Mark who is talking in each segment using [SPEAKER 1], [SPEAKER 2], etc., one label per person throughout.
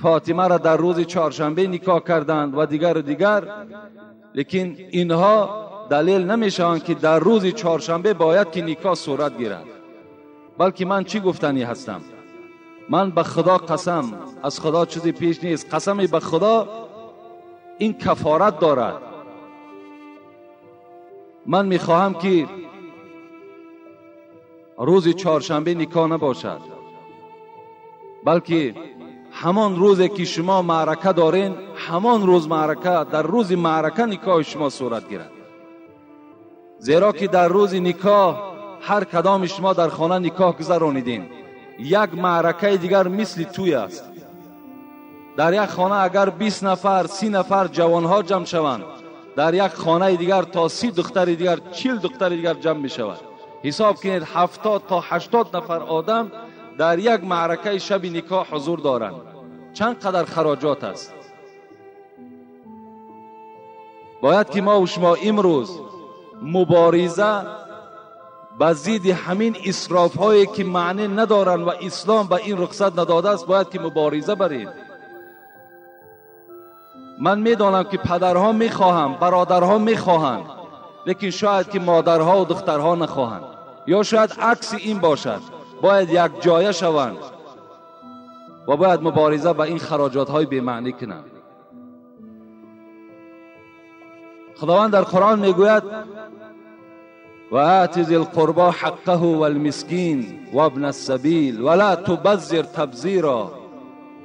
[SPEAKER 1] فاطمه را در روز چهارشنبه نکاح کردند و دیگر و دیگر. لیکن اینها دلیل نمیشوند که در روز چهارشنبه باید که نکاح صورت گیرد. بلکه من چی گفتنی هستم؟ من به خدا قسم، از خدا چیزی پیش نیست، قسم به خدا این کفارت دارد. من میخواهم که روز چهارشنبه نکاح نباشد، بلکه همان روزی که شما معرکه دارین، همان روز معرکه، در روز معرکه نکاح شما صورت گیرد. زیرا که در روز نکاح هر کدام شما در خانه نکاح گذرانیدین، یک معرکه دیگر مثل توی است. در یک خانه اگر 20 نفر 30 نفر جوانها جمع شوند، در یک خانه دیگر تا 30 دختر دیگر 40 دختر دیگر جمع می شود. حساب کنید 70 تا 80 نفر آدم در یک معرکه شب نکاح حضور دارند. چند قدر خراجات است. باید که ما و شما امروز مبارزه به ضد همین اسراف هایی که معنی ندارند و اسلام به این رخصت نداده است، باید که مبارزه بریم. من میدانم که پدرها میخواهند، برادرها میخواهند، لیکن شاید که مادرها و دخترها نخواهند، یا شاید عکس این باشد. باید یک جایه شوند و باید مبارزه با این خراجات های بی معنی کنند. خداوند در قرآن میگوید و آت ذی القربى حقه والمسکین وابن السبیل ولا تبذر تبذیرا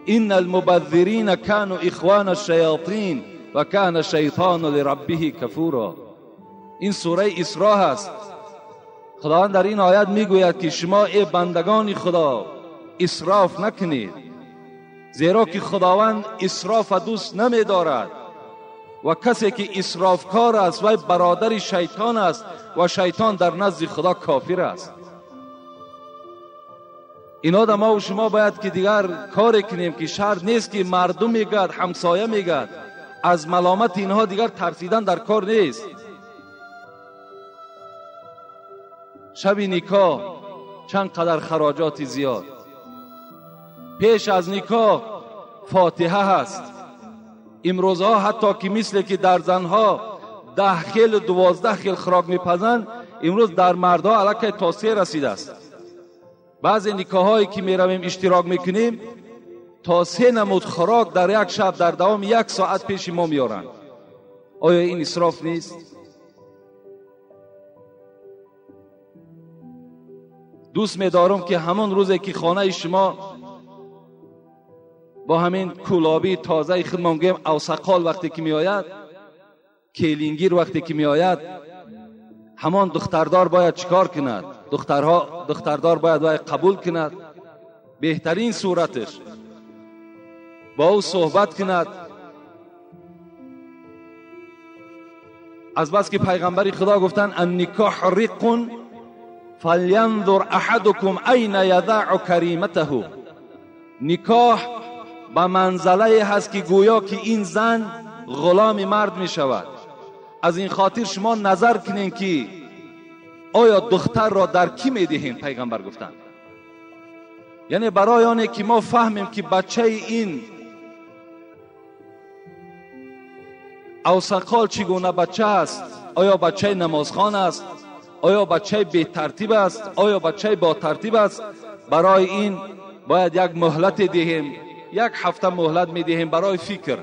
[SPEAKER 1] ان المبذرین كانوا اخوان الشیاطین وكان الشیطان لربه کفورا. این سوره اسراء است. خداوند در این آیت میگوید که شما ای بندگان خدا اسراف نکنید، زیرا که خداوند اسراف دوست نمیدارد و کسی که اسرافکار است وی برادر شیطان است و شیطان در نزد خدا کافر است. اینا در ما و شما باید که دیگر کار کنیم که شرط نیست که مردم میگد، همسایه میگد، از ملامت اینها دیگر ترسیدن در کار نیست. شب نکاح چند قدر خراجات زیاد. پیش از نکاح فاتحه هست. امروزها حتی که مثل که در زنها 10 خیل و 12 خیل خوراک میپزند، امروز در مردها علاکه تا 3 رسیده است. بعضی نکاحهایی که میرویم اشتراک میکنیم تا 3 نمود خوراک در یک شب در دوام 1 ساعت پیش ما میارند. آیا این اسراف نیست؟ دوست میدارم که همان روزی که خانه شما با همین کولابی تازه خودمان گویم اوسقال وقتی که میآید، کلینگیر وقتی که میآید، همان دختردار باید چیکار کند؟ دختردار باید قبول کند، بهترین صورتش با او صحبت کند. از بس که پیغمبر خدا گفتن النکاح رق فلینظر احدکم این یضع کریمته. نکاح به منزله هست که گویا که این زن غلام مرد می شود. از این خاطر شما نظر کنین که آیا دختر را در کی می دهیم؟ پیغمبر گفتن یعنی برای آنه که ما فهمیم که بچه این اوسقال چگونه بچه است، آیا بچه نمازخوان است، آیا بچه بی ترتیب است، آیا بچه با ترتیب است. برای این باید یک مهلت دهیم، 1 هفته مهلت می دهیم برای فکر،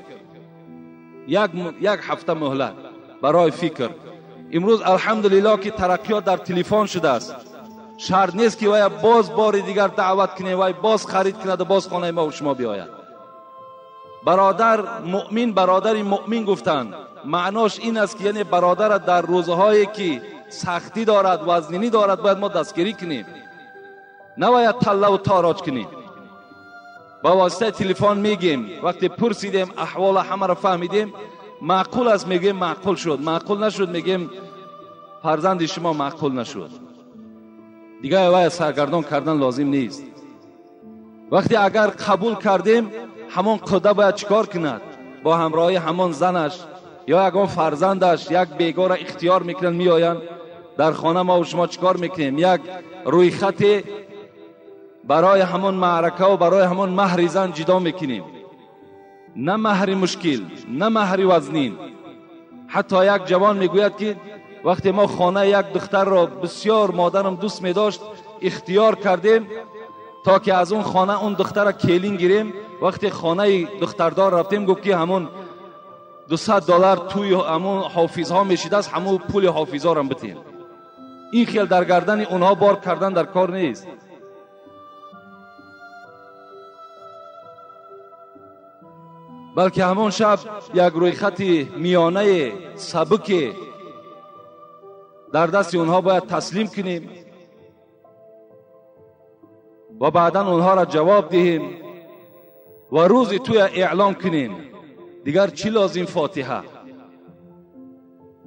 [SPEAKER 1] یک هفته مهلت برای فکر. امروز الحمدلله که ترقیات در تلفن شده است. شرط نیست که وای باز بار دیگر دعوت کنه، وای باز خرید کند و باز خانه ما و شما بیاید. برادر مؤمن، برادر مؤمن گفتند معناش این است که یعنی برادر در روزهایی که سختی دارد، وزنینی دارد، باید ما دستگیری کنیم، نباید تله و تاراج کنیم. با واسطه تلفن میگیم، وقتی پرسیدیم احوال همه را فهمیدیم، معقول است میگیم معقول شد، معقول نشد میگیم فرزند شما معقول نشد. دیگه وای سرگردان کردن لازم نیست. وقتی اگر قبول کردیم، همان خدا باید چیکار کند؟ با همراهی همان زنش یا یکان فرزندش یک بیگار را اختیار میکنن، میآیند در خانه ما و شما چیکار میکنیم؟ یک روی خط برای همون معرکه و برای همون مهر زن جدا میکنیم. نه مهر مشکل، نه مهر وزنین. حتی یک جوان میگوید که وقتی ما خانه یک دختر را بسیار مادرم دوست میداشت اختیار کردیم تا که از اون خانه اون دختر را کلین گیریم. وقتی خانه دختردار رفتیم گفت که همون $200 توی همون حافظ ها میشیده است، همون پول حافظ ها را بتیم. این خیال در گردن اونها بار کردن در کار نیست. بلکه همون شب یک روی خط میانه سبک در دست اونها باید تسلیم کنیم و بعدا اونها را جواب دهیم و روزی توی اعلام کنیم. دیگر چی لازم؟ فاتحه.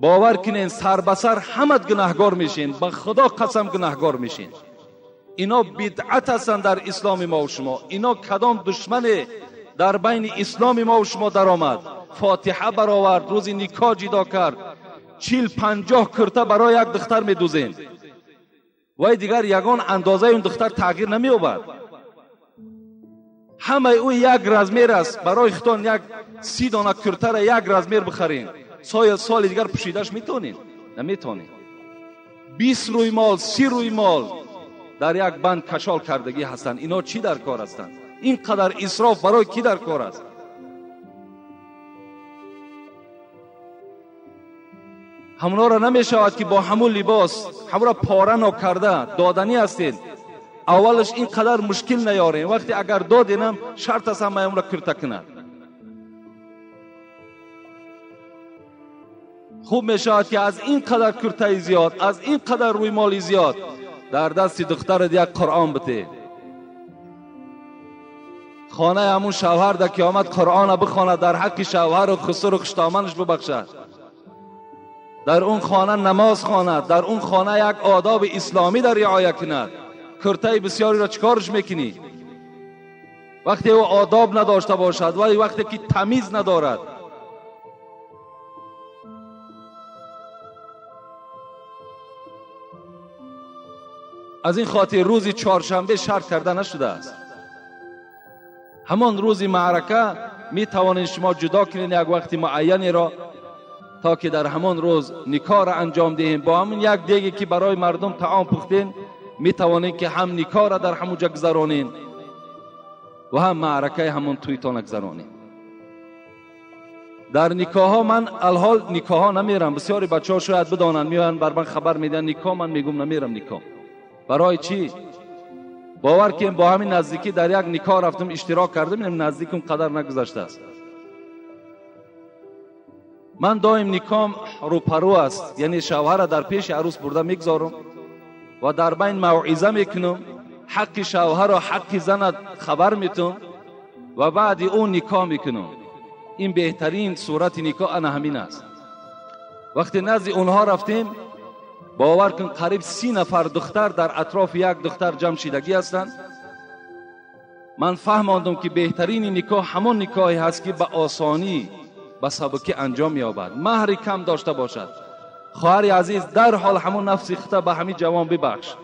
[SPEAKER 1] باور کنین سر به سر همت گناهگار میشین، به خدا قسم گناهگار میشین. اینا بدعت هستند در اسلام ما و شما. اینا کدام دشمن در بین اسلام ما و شما در آمد؟ فاتحه برآورد، روز نکاح جدا کرد، 40-50 کرته برای یک دختر میدوزیم وای دیگر یگان اندازه اون دختر تغییر نمییابد. همه او یک رزمیر است. برای خودتان یک 30 دانه کرته را یک رزمیر بخرین، سال دیگر پوشیدش میتونین؟ نمیتونین. 20 روی مال، 30 روی مال در یک بند کشال کردگی هستند. اینا چی در کار هستند؟ اینقدر اسراف برای کی در کار است؟ همونا را نمیشود که با همون لباس همون را پاره نکرده دادنی هستین. اولش اینقدر مشکل نیارین. وقتی اگر دادینم شرط است همه را کرته کند. خوب میشود که از این قدر کرته زیاد، از این قدر روی مال زیاد در دست دختر یک قرآن بده. خانه همون شوهر در قیامت قرآن بخواند، در حق شوهر و خسر و خوشدامنش ببخشد. در اون خانه نماز خواند، در اون خانه یک آداب اسلامی در رعایت کند. کرته بسیاری را چیکارش میکنی؟ وقتی او آداب نداشته باشد، ولی وقتی که تمیز ندارد. از این خاطر روز چهارشنبه شرط کرده نشده است. همان روز معرکه می توانید شما جدا کنید یک وقت معینی را تا که در همان روز نکاح را انجام دهیم. با همون یک دیگه که برای مردم طعام پختین می توانید که هم نکاح را در همون جا گذرانین و هم معرکه همون تویتان گذرانین. در نکاح ها من الحال نکاح ها نمیرم. بسیاری بچه ها شاید بدانند، میان بر من خبر میدن نکاح، من میگم نمیرم نکاح. برای چی؟ باور که با همین نزدیکی در یک نکاح رفتم اشتراک کردم، اینم نزدیکم قدر نگذشته است. من دائم نکام روپرو است، یعنی شوهر در پیش عروس برده میگذارم و در بین موعظه میکنم، حق شوهر و حق زن خبر میتم و بعد او نکاح میکنم. این بهترین صورت نکاح انا همین است. وقتی نزد اونها رفتیم باور کن قریب 30 نفر دختر در اطراف یک دختر جمع شدگی هستند. من فهماندم که بهترین نکاح همون نکاحی هست که به آسانی به سبکی انجام می‌یابد، مهر کم داشته باشد. خواهر عزیز در حال همون نفس خود به همین جوان ببخش،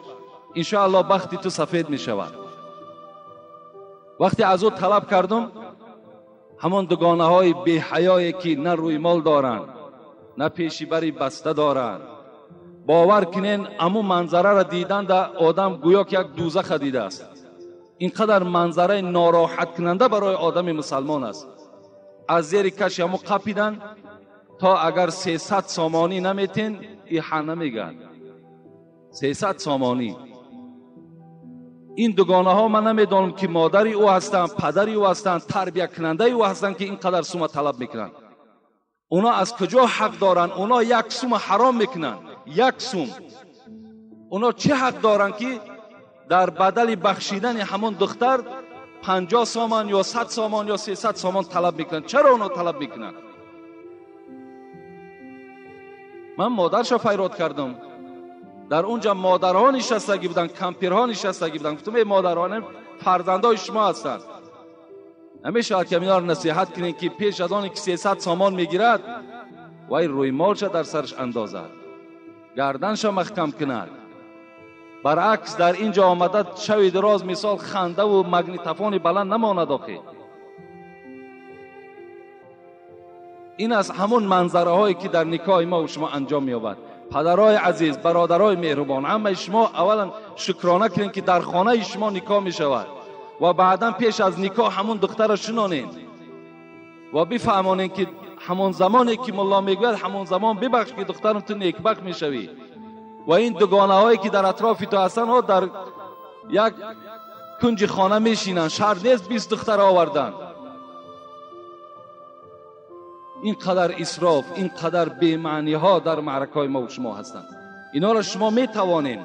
[SPEAKER 1] انشاءالله بخت تو سفید می شود. وقتی از او طلب کردم، همون دوگانه های بی حیایی که نه روی مال دارند نه پیشی بری بسته دارند، باور کنین امو منظره را دیدن در آدم گویا که یک دوزخ دیده است. اینقدر منظره ناراحت کننده برای آدم مسلمان است. از زیر کش امو قپیدن تا اگر 300 سامانی نمیتین ای ها نمیگن. 300 سامانی. این دوگانه ها من نمیدانم که مادری او هستند، پدری او هستند، تربیت کننده او هستند که اینقدر سومه طلب میکنن. اونا از کجا حق دارن؟ اونا یک سوم حرام میکنن، یک سوم. اونا چه حق دارن که در بدل بخشیدن همون دختر 50 سامان یا 100 سامان یا 300 سامان طلب میکنن؟ چرا اونا طلب میکنن؟ من مادرش فریاد کردم. در اونجا مادرها نشستگی بودن، کمپیرها نشستگی بودن. گفتم ای مادران، فرزندای شما هستند. نمیشه که اینا رو نصیحت کنین که پیش از آن که 300 سامان میگیرد وای روی مالش در سرش اندازد، گردنش محکم کند. Баръакс дар ин ҷо омада шави дароз мисол хандаву магнитофони баланд намонад. Охи ин аз ҳамон манзараҳое ки дар никоҳи мо шумо анҷом меёбад. Падарои азиз, бародарои меҳрубон, ҳамаи шумо аввалан шукрона кунед ки дар хонаи шумо никоҳ мешавад ва баъдан пеш аз никоҳ ҳамон духтарро шинонед ва бифаҳмонед ки ҳамон замоне ки мулло мегӯяд ҳамон замон бибахш ки духтарам ту некбахт мешавӣ. Ва ин дугонаҳое ки дар атрофи ту ҳастанд, ҳо дар як кунҷи хона мешинанд, шарт нест 20 духтар овардан. Ин қадар исроф, ин қадар бемаъниҳо дар маъракаҳои мо шумо ҳастанд. Инҳоро шумо метавонед,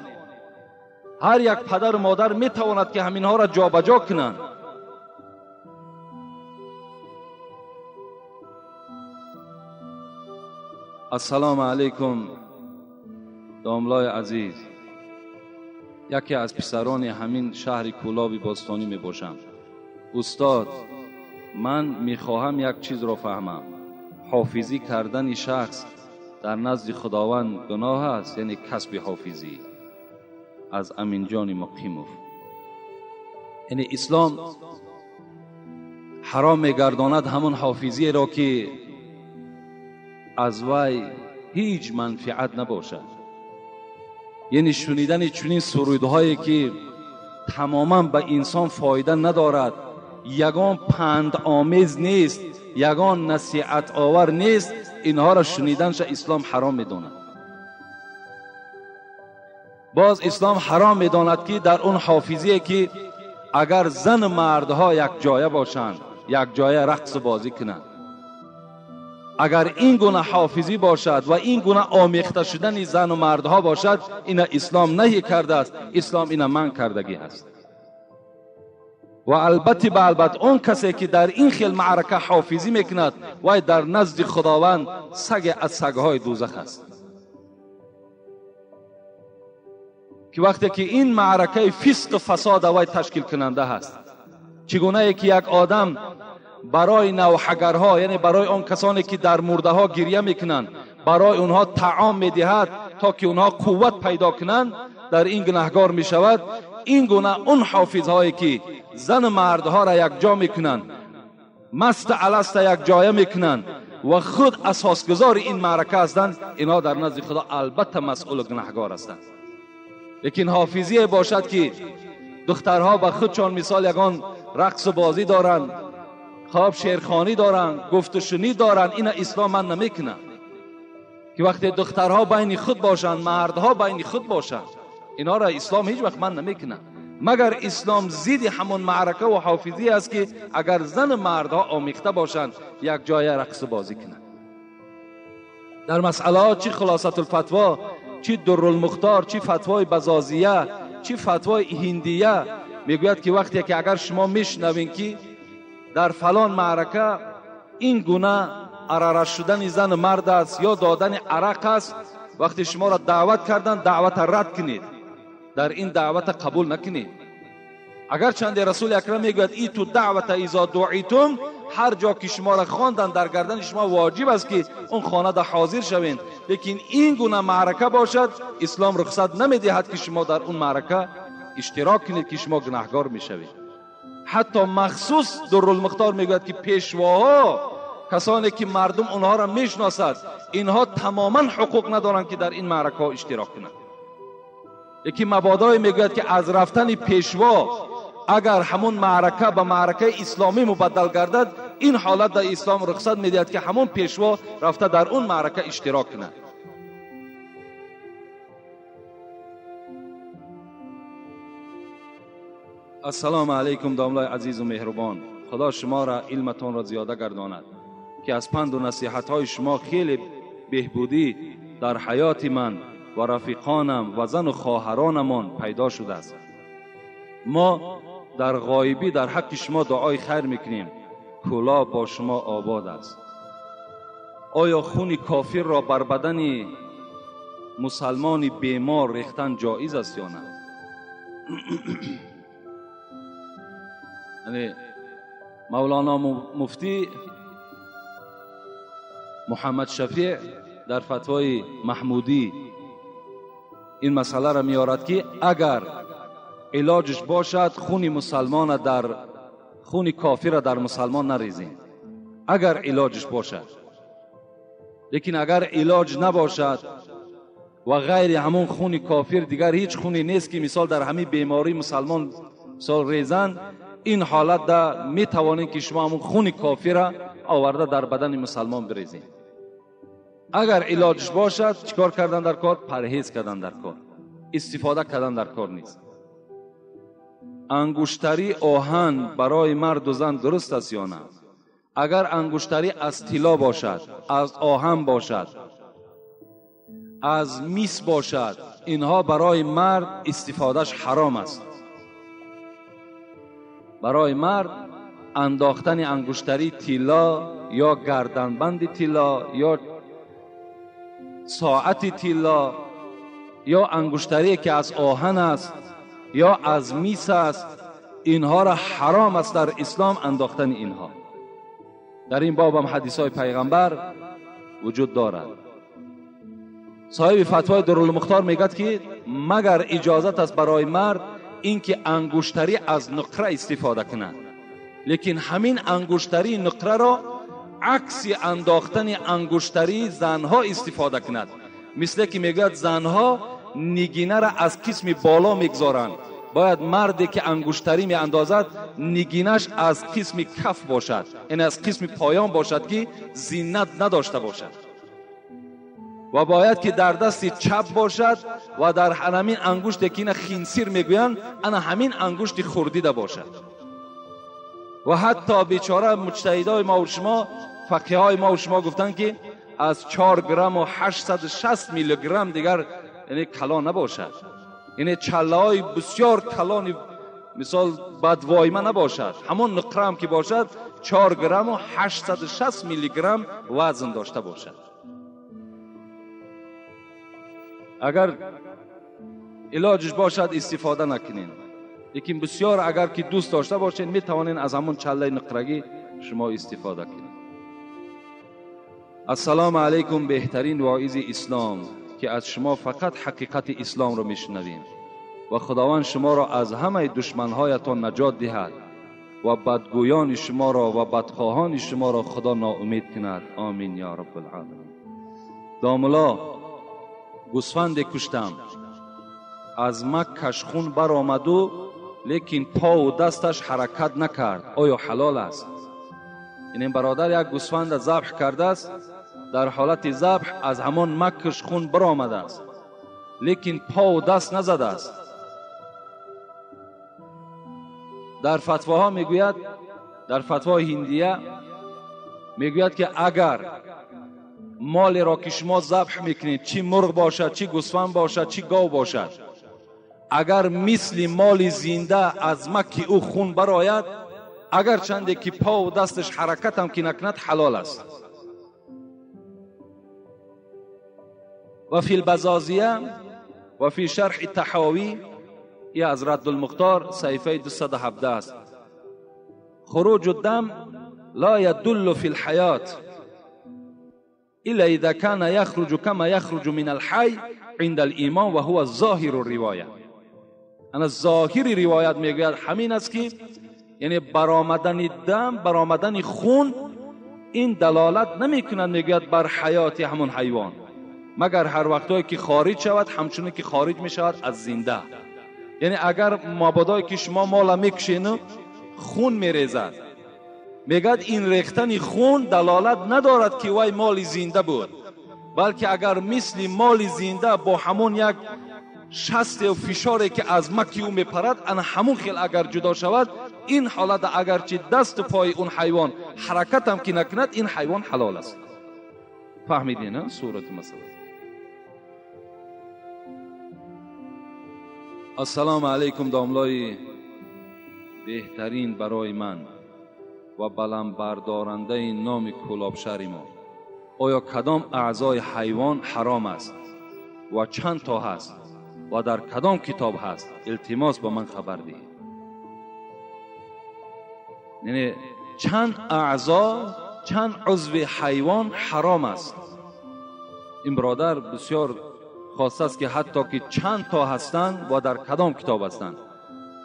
[SPEAKER 1] ҳар як падару модар метавонад ки ҳаминҳоро ҷобаҷо кунанд. Ассалому алайкум домлои азиз, яке аз писарони ҳамин шаҳри Кӯлоби бостонӣ мебошам. Устод, ман мехоҳам як чизро фаҳмам. Ҳофизӣ кардани шахс дар назди Худованд гуноҳ аст, яъне касби ҳофизӣ. Аз Аминҷони Муқимов. Яъне ислом ҳаром мегардонад ҳамон ҳофизиеро ки аз вай ҳеҷ манфиат набошад. Яъне шунидани чунин сурудҳое ки тамоман ба инсон фоида надорад, ягон пандомез нест, ягон насиҳатовар нест, инҳоро шуниданша ислом ҳаром медонад. Боз ислом ҳаром медонад ки дар он ҳофизие ки агар зану мардҳо якҷоя бошанд, якҷоя рақсу бозӣ кунанд. Агар ин гуна ҳофизӣ бошад ва ин гуна омехта шудани зану мардҳо бошад, ина ислом наҳӣ кардааст, ислом ина манъ кардагӣ ҳаст. Ва албатта ба албат он касе ки дар ин хел маърака ҳофизӣ мекунад, вай дар назди Худованд саге аз сагҳои дӯзах аст. Ки вақте ки ин маъракаи фисқу фасода вай ташкил кунанда ҳаст. Чӣ гунае ки як одам барои навҳагарҳо, яъне барои он касоне ки дар мурдаҳо гиря мекунанд, барои онҳо таом медиҳад то ки онҳо қувват пайдо кунанд, дар ин гунаҳгор мешавад. Ин гуна он ҳофизҳое ки зану мардҳоро якҷо мекунанд, маст аласта якҷоя мекунанд ва худ асосгузори ин маърака ҳастанд, инҳо дар назди Худо албатта масъулу гунаҳгор ҳастанд. Лекин ҳофизие бошад ки духтарҳо ба худшон мисол ягон рақсу бозӣ доранд, хоб шеърхонӣ доранд, гуфтушунид доранд, ина ислом ман намекунад. Ки вақте духтарҳо байни худ бошанд, мардҳо байни худ бошанд, инҳоро ислом ҳеҷ вақт ман намекунад. Магар ислом зидди ҳамон маърака ва ҳофизӣ аст ки агар зану мардҳо омехта бошанд, як ҷоя рақсу бозӣ кунанд. Дар масъалаҳо чӣ хулосатулфатво, чӣ дуррулмухтор, чӣ фатвои базозия, чӣ фатвои ҳиндия мегӯяд ки вақте ки агар шумо мешунавед ки дар фалон маърака ин гуна арара шудани зану мард аст ё додани арақ аст, вақте шуморо даъват карданд, даъвата рад кунед, дар ин даъвата қабул накунед. Агарчанде Расули Акрам мегӯяд иту даъвата изо дуитум, ҳар ҷо ки шуморо хонданд дар гардани шумо воҷиб аст ки он хонада ҳозир шавед. Лекин ин гуна маърака бошад, ислом рухсат намедиҳад ки шумо дар он маърака иштирок кунед ки шумо гунаҳгор мешавед. Ҳатто махсус Дуррулмухтор мегӯяд ки пешвоҳо, касоне ки мардум онҳоро мешиносад, инҳо тамоман ҳуқуқ надоранд ки дар ин маъракаҳо иштирок кунанд. Лекин мабодое мегӯяд ки аз рафтани пешво агар ҳамон маърака ба маъракаи исломӣ мубаддал гардад, ин ҳолат дар ислом рухсат медиҳад ки ҳамон пешво рафта дар он маърака иштирок кунад. Ассалому алайкум домлои азизу меҳрубон. Худо шуморо илматонро зиёда гардонад ки аз панду насиҳатҳои шумо хеле беҳбудӣ дар ҳаёти ман ва рафиқонам ва зану хоҳаронамон пайдо шудааст. Мо дар ғоибӣ дар ҳаққи шумо дуои хайр мекунем. Кӯлоб бо шумо обод аст. Оё хуни кофирро бар бадани мусалмони бемор рехтан ҷоиз аст ё на? Яъне Мавлоно муфтӣ Муҳаммад Шафеъ дар фатвои Маҳмудӣ این مسئله را میارد که اگر علاجش باشد خون مسلمان در خون کافر را در مسلمان نریزین، اگر علاجش باشد. لیکن اگر علاج نباشد و غیر همون خون کافر دیگر هیچ خونی نیست که مثال در همین بیماری مسلمان مثال ریزن، این حالت دا می توانید که شما همون خون کافر را آورده در بدن مسلمان بریزین. اگر علاجش باشد چیکار کردن در کار؟ پرهیز کردن در کار، استفاده کردن در کار نیست. انگشتری آهن برای مرد و زن درست است یا نه؟ اگر انگشتری از طلا باشد، از آهن باشد، از میس باشد، اینها برای مرد استفادهش حرام است. برای مرد انداختن انگشتری طلا یا گردنبند طلا یا ساعت طلا یا انگشتری که از آهن است یا از میس است، اینها را حرام است در اسلام انداختن اینها. در این باب هم حدیث های پیغمبر وجود دارد. صاحب فتوای درالمختار میگد که مگر اجازت است برای مرد اینکه انگشتری از نقره استفاده کند، لیکن همین انگشتری نقره را عکس انداختن انگشتری زنها استفاده کند. مثل که میگوید زنها نگینه را از قسم بالا میگذارند، باید مردی که انگشتری می اندازد نگینش از قسم کف باشد، یعنی از قسم پایان باشد که زینت نداشته باشد، و باید که در دست چپ باشد و در همین انگشت که اینا خینسیر میگویند، انا همین انگشت خوردیده باشد. و حتی بیچاره مجتهدای ما و شما، فقیه های ما و شما گفتند که از 4 گرم و 860 میلی گرم دیگر یعنی کلان نباشد، یعنی چله های بسیار کلان مثال بدوایمه نباشد، همون نقره هم که باشد 4 گرم و 860 میلی گرم وزن داشته باشد. اگر علاجش باشد استفاده نکنین، لیکن بسیار اگر که دوست داشته باشین میتوانین از همون چله نقرگی شما استفاده کنین. السلام علیکم، بهترین واعظ اسلام که از شما فقط حقیقت اسلام را میشنویم و خداوند شما را از همه دشمنهایتان نجات دهد و بدگویان شما را و بدخواهان شما را خدا ناامید کند. آمین یا رب العالمین. داملا گوسفند کشتم، از مکش خون برآمد لیکن پا و دستش حرکت نکرد، آیا حلال است؟ این برادر یک گوسفند ذبح کرده است، در حالت ذبح از همان مکش خون برآمده است لیکن پا و دست نزده است. در فتواها میگوید، در فتوای هندیه میگوید که اگر مال را که شما ذبح میکنید، چی مرغ باشد، چی گوسفند باشد، چی گاو باشد، اگر مثل مال زنده از مک او خون براید، اگر چنده که پا و دستش حرکت هم که نکند حلال است. و فی البزازیه و فی شرح الطحاوی، ای از رد المختار صحیفه 217 است، خروج الدم لا يدل فی الحیات الا اذا كان يخرج كما يخرج من الحي عند الایمان و هو ظاهر الروایه. انا ظاهر روایت میگوید همین است که یعنی برآمدن دم، برآمدن خون، این دلالت نمیکند میگوید بر حیات همون حیوان، مگر هر وقتایی که خارج شود همچنین که خارج میشود از زنده. یعنی اگر مبادایی که شما مال میکشین خون میریزد، میگد این ریختن خون دلالت ندارد که وای مال زنده بود، بلکه اگر مثل مال زنده با همون یک شست و فشاری که از مکی او میپرد، ان همون خیل اگر جدا شود، این حالت اگرچه دست و پای اون حیوان حرکت هم که نکند، این حیوان حلال است. فهمیدین نه صورت مسئله؟ السلام علیکم داملای بهترین برای من و بلند بردارنده نام کلاب شهر ما، آیا کدام اعضای حیوان حرام است و چند تا هست و در کدام کتاب هست؟ التماس با من خبر دهید. یعنی چند اعضا، چند عضو حیوان حرام است. این برادر بسیار خواست که حتی که چند تا هستند و در کدام کتاب هستند.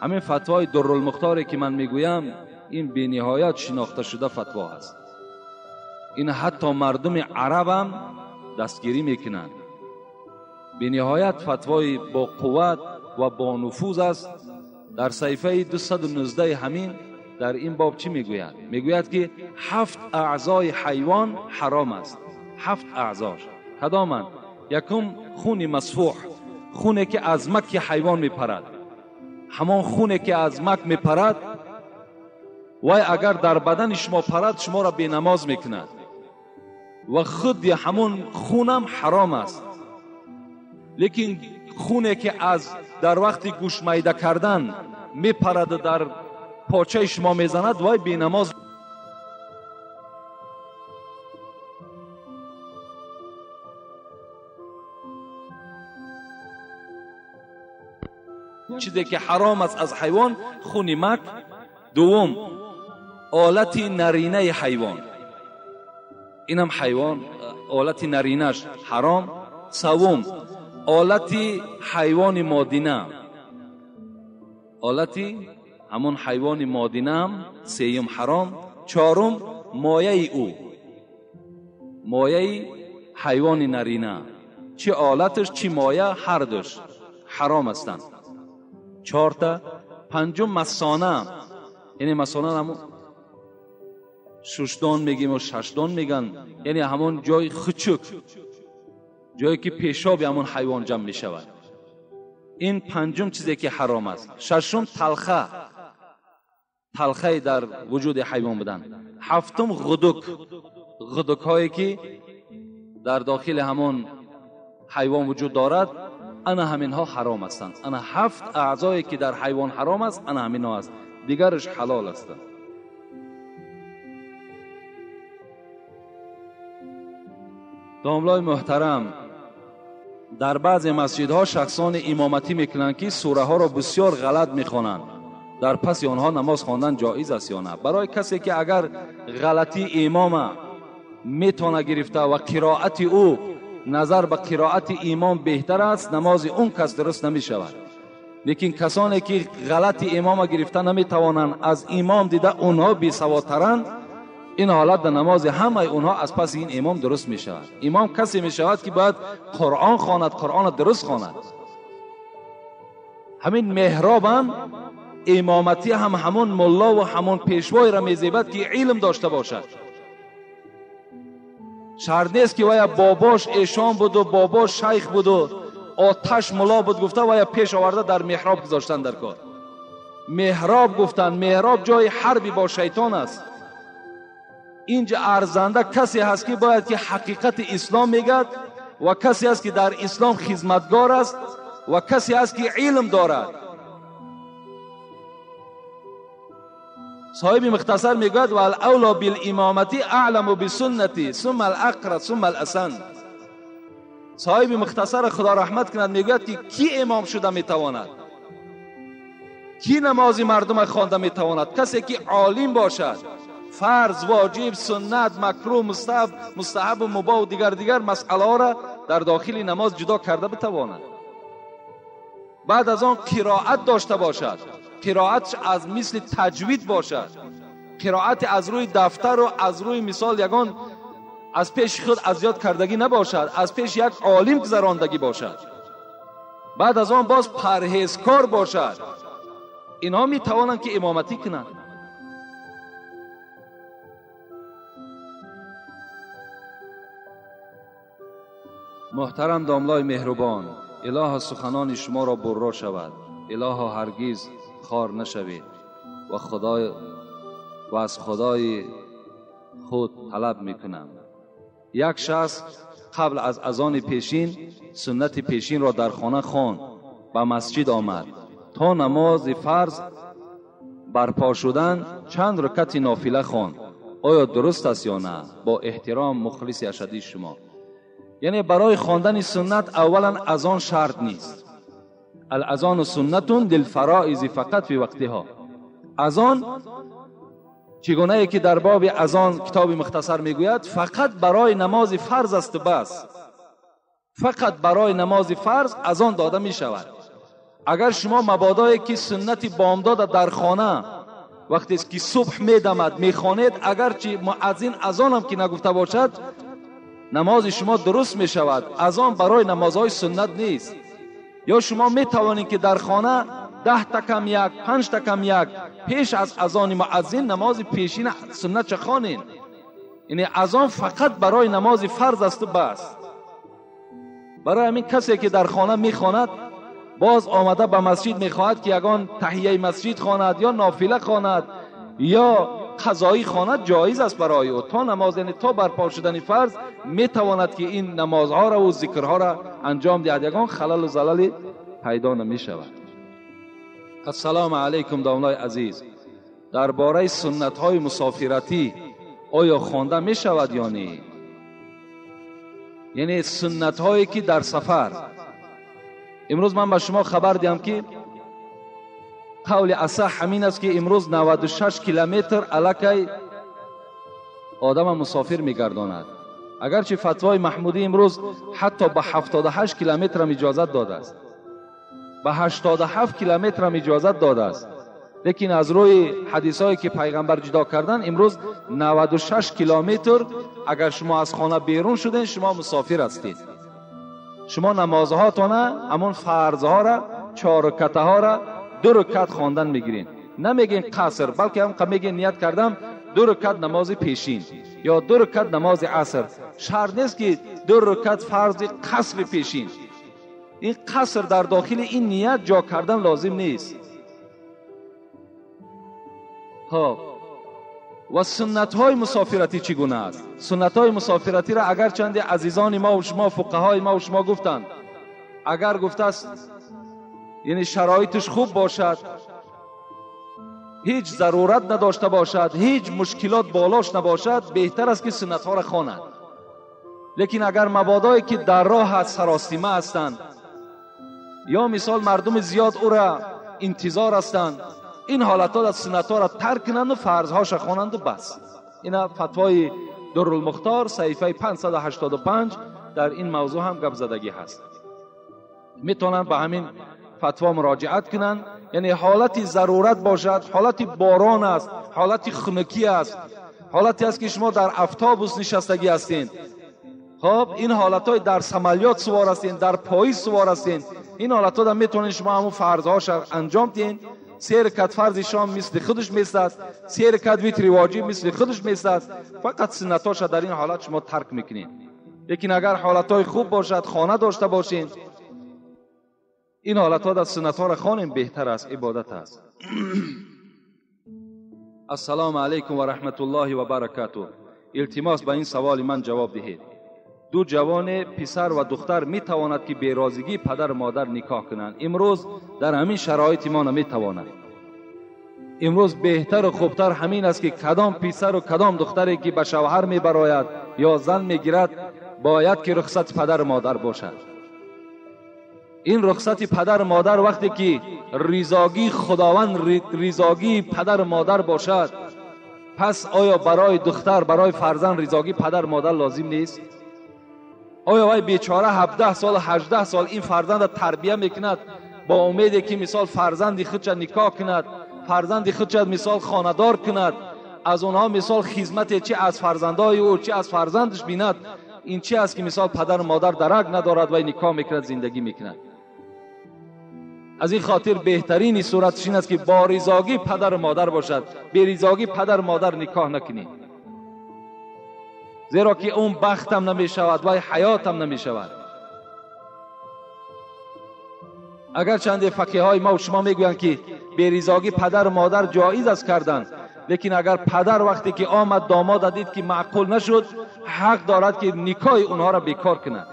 [SPEAKER 1] همین فتوای درالمختاری که من میگویم این بی نهایت شناخته شده فتوا است. این حتی مردم عرب هم دستگیری میکنند. بی نهایت فتوای با قوت و با نفوذ است. در صحیفه 219 همین در این باب چی میگوید؟ میگوید که 7 اعضای حیوان حرام است. 7 اعضاش کدامند؟ یکم خون مسفوح، خونه که از مک حیوان میپرد. همان خونه که از مک میپرد وای اگر در بدن شما پرد شما را بی نماز میکند و خود همون خونم حرام است. لیکن خونه که از در وقتی گوش میده کردن میپرد در پاچه شما میزند وای بی نماز. چیزی که حرام است از حیوان خون مک. دوم آلت نرینه حیوان، اینم حیوان آلت نرینش حرام. سوم آلت حیوان مادینه، آلت همون حیوان مادینه هم سیم حرام. چهارم مایه او، مایه حیوان نرینه، چی آلتش چی مایه هر دوش حرام هستند. 4 تا. پنجم مثانه، یعنی مثانه همون ششدان میگیم و ششدان میگن، یعنی همون جای خچک، جایی که پیشاب همون حیوان جمع میشود. این پنجم چیزی که حرام است. ششم تلخه، تلخه در وجود حیوان بودن. هفتم غدک، غدک هایی که در داخل همون حیوان وجود دارد، انا همینها حرام هستند. انا 7 اعضایی که در حیوان حرام است، انا همینها است، دیگرش حلال هستند. داملای محترم، در بعضی مسجدها شخصان امامتی میکنند که سوره ها را بسیار غلط میخوانند. در پس آنها نماز خواندن جایز است یا نه؟ برای کسی که اگر غلطی امام میتونه گرفته و قرائت او نظر به قرائت امام بهتر است، نماز اون کس درست نمی شود. لیکن کسانی که غلط امام گرفته نمی توانند، از امام دیده اونها بی سوادترند، این حالت در نماز همه اونها از پس این امام درست می شود. امام کسی می شود که باید قرآن خواند، قرآن درست خواند. همین محراب هم امامتی هم همون ملا و همون پیشوای را می زیبد که علم داشته باشد. شرط نیست که ویا باباش ایشان بود و باباش شیخ بود و آتش ملا بود گفته ویا پیش آورده در محراب گذاشتن در کار. محراب گفتن، محراب جای حربی با شیطان است. اینجا ارزنده کسی هست که باید که حقیقت اسلام میگد و کسی هست که در اسلام خدمتگار است و کسی هست که علم دارد. صاحب مختصر میگوید و الاولا بالامامتی اعلم بسنتی ثم الاقرب ثم الاسن. صاحب مختصر خدا رحمت کند میگوید که کی امام شده میتواند، کی نماز مردم خوانده میتواند؟ کسی که عالم باشد، فرض، واجب، سنت، مکروه، مستحب و مباح و دیگر مسئله ها را در داخل نماز جدا کرده بتواند. بعد از آن قرائت داشته باشد، قرائتش از مثل تجوید باشد، قرائت از روی دفتر و از روی مثال یگان از پیش خود از یاد کردگی نباشد، از پیش یک عالم گذراندگی باشد. بعد از آن باز پرهیزکار باشد. اینها می توانند که امامتی کنند. محترم داملای مهربان، اله سخنان شما را برا شود، اله هرگز خار نشوید و خدای و از خدای خود طلب میکنم. یک شخص قبل از اذان پیشین سنت پیشین را در خانه خواند، به مسجد آمد تا نماز فرض برپا شدن چند رکعت نافله خواند. آیا درست است یا نه؟ با احترام مخلص اشدی شما. یعنی برای خواندن سنت اولا اذان شرط نیست. الاذان سنت للفرائض فقط فی وقتها. اذان چگونه ای که در باب اذان کتاب مختصر میگوید فقط برای نماز فرض است بس. Фақат барои намози фарз азон дода мешавад. Агар шумо мабодое ки суннати бомдода дар хона вақте ки субҳ медамад мехонед, агарчи муаззин азонам ки нагуфта бошад, намози шумо дуруст мешавад. Азон барои намозҳои суннат нест. Ё шумо метавонед ки дар хона 10 та кам 1, 5 та кам 1 пеш аз азони муаззин намози пешин суннатча хонед. Яъне азон фақат барои намози фарз асту бас. Барои ҳамин касе ки дар хона мехонад, боз омада ба масҷид мехоҳад ки ягон таҳияи масҷид хонад ё нофила хонад ё қазоӣ хонад, ҷоиз аст барои ӯ. То намоз, яъне то барпо шудани фарз метавонад ки ин намозҳоро ва зикрҳоро анҷом диҳад, ягон халалу залале пайдо намешавад. Ассалому алайкум домлаи азиз, дар бораи суннатҳои мусофиратӣ оё хонда мешавад ё не? Яъне суннатҳое ки дар сафар. Имрӯз ман ба шумо хабар диҳам ки қавли асаҳ ҳамин аст ки имрӯз 96 километр аллакай одама мусофир мегардонад. Агарчи фатвои маҳмудӣ имрӯз ҳатто ба 78 километрам иҷозат додааст, ба 87 километрам иҷозат додааст, лекин аз рӯи ҳадисҳое ки пайғамбар ҷудо кардан, имрӯз 96 километр агар шумо аз хона берун шуден, шумо мусофир ҳастед. Шумо намозҳоятона, ҳамон фарзҳоро, 4 ракатаҳоро 2 ракат хондан мегиред. Намегин қаср, балки ҳам мегин ният кардам 2 ракат намози пешин ё 2 ракат намози аср. Шарт нест ки 2 ракат фарзи қасри пешин. Ин қаср дар дохили ин ният ҷо кардан лозим нест. Хоб, ва суннатҳои мусофиратӣ чӣ гуна аст? Суннатҳои мусофиратиро агарчанде азизони мо ва шумо, фуқаҳои мо ва шумо гуфтанд, агар гуфтааст яъне шароиташ хуб бошад, ҳеҷ зарурат надошта бошад, ҳеҷ мушкилот болош набошад, беҳтар аст ки суннатҳоро хонад. Лекин агар мабодое ки дар роҳ аст, саросима ҳастанд, ё мисол мардуми зиёд ӯра интизор ҳастанд, ин ҳолатҳо дар суннатҳоро тарк кунанд ва фарзҳоша хонанду бас. Ина фатвои Дуррулмухтор саҳифаи 585 дар ин мавзӯъ ҳам гап задагӣ ҳаст. Метавонанд ба ҳамин фатво муроҷиат кунанд. Яъне ҳолати зарурат бошад, ҳолати борон аст, ҳолати хунукӣ аст, ҳолате аст ки шумо дар автобус нишастагӣ ҳастед, хоб ин ҳолатҳои дар самолёт сувор ҳастед, дар поезд сувор ҳастед, ин ҳолатҳо дар метавонед шумо ҳамон фарзҳоша анҷом диҳед. 3 ракат фарзи шом мисли худаш месад, 3 ракат витри воҷиб мисли худаш месад, фақат суннатҳоша дар ин ҳолат шумо тарк мекунед. Лекин агар ҳолатҳои хуб бошад, хона дошта бошед, ин ҳолатҳо дар суннатҳоро хонем беҳтар аст, ибодат аст. Ассалому алайкум ва раҳматуллоҳи ва баракатуҳ. Илтимос ба ин саволи ман ҷавоб диҳед. Ду ҷавоне, писар ва духтар, метавонад ки берозигии падар модар никоҳ кунанд. Имрӯз дар ҳамин шароити мо наметавонад. Имрӯз беҳтару хубтар ҳамин аст ки кадом писару кадом духтаре ки ба шавҳар мебарояд ё зан мегирад, бояд ки рухсати падару модар бошад. Ин рухсати падару модар вақте ки ризогии Худованд, ризогии падару модар бошад, пас оё барои духтар, барои фарзанд ризогии падару модар лозим нест? Оё вай бечора 17 сол, 18 сол ин фарзандро тарбия мекунад бо умеде ки мисол фарзанди худша никоҳ кунад, фарзанди худша мисол хонадор кунад, аз онҳо мисол хизмате чи аз фарзандои ӯ, чи аз фарзандаш бинад. Ин чи аст ки мисол падару модар дарак надорад, вай никоҳ мекунад, зиндагӣ мекунад. Аз ин хотир беҳтарини суратш ин аст ки бо ризогии падару модар бошад, беризогии падару модар никоҳ накунед, зеро ки он бахтам намешавад, вай ҳаётам намешавад. Агарчанде фақиҳои мо шумо мегӯянд ки беризогии падару модар ҷоиз аст кардан, лекин агар падар вақте ки омад домода дид ки маъқул нашуд, ҳақ дорад ки никоҳи онҳоро бекор кунад.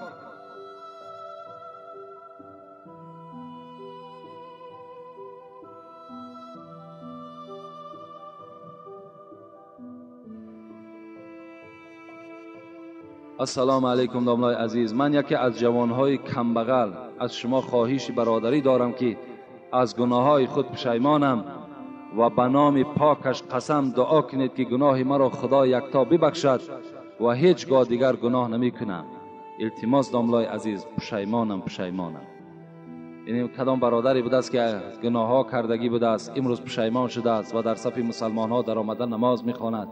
[SPEAKER 1] Ассалому алайкум домлаи азиз, ман яке аз ҷавонҳои камбағал аз шумо хоҳиши бародарӣ дорам ки аз гуноҳҳои худ пушаймонам ва ба номи покаш қасам дуо кунед ки гуноҳи маро Худо якто бибахшад ва ҳеҷ гоҳ дигар гуноҳ намекунам. Илтимос домлои азиз, пушаймонам, пушаймонам. Яъне кадом бародаре будааст ки гуноҳҳо кардагӣ будааст, имрӯз пушаймон шудааст ва дар сафи мусалмонҳо даромада намоз мехонад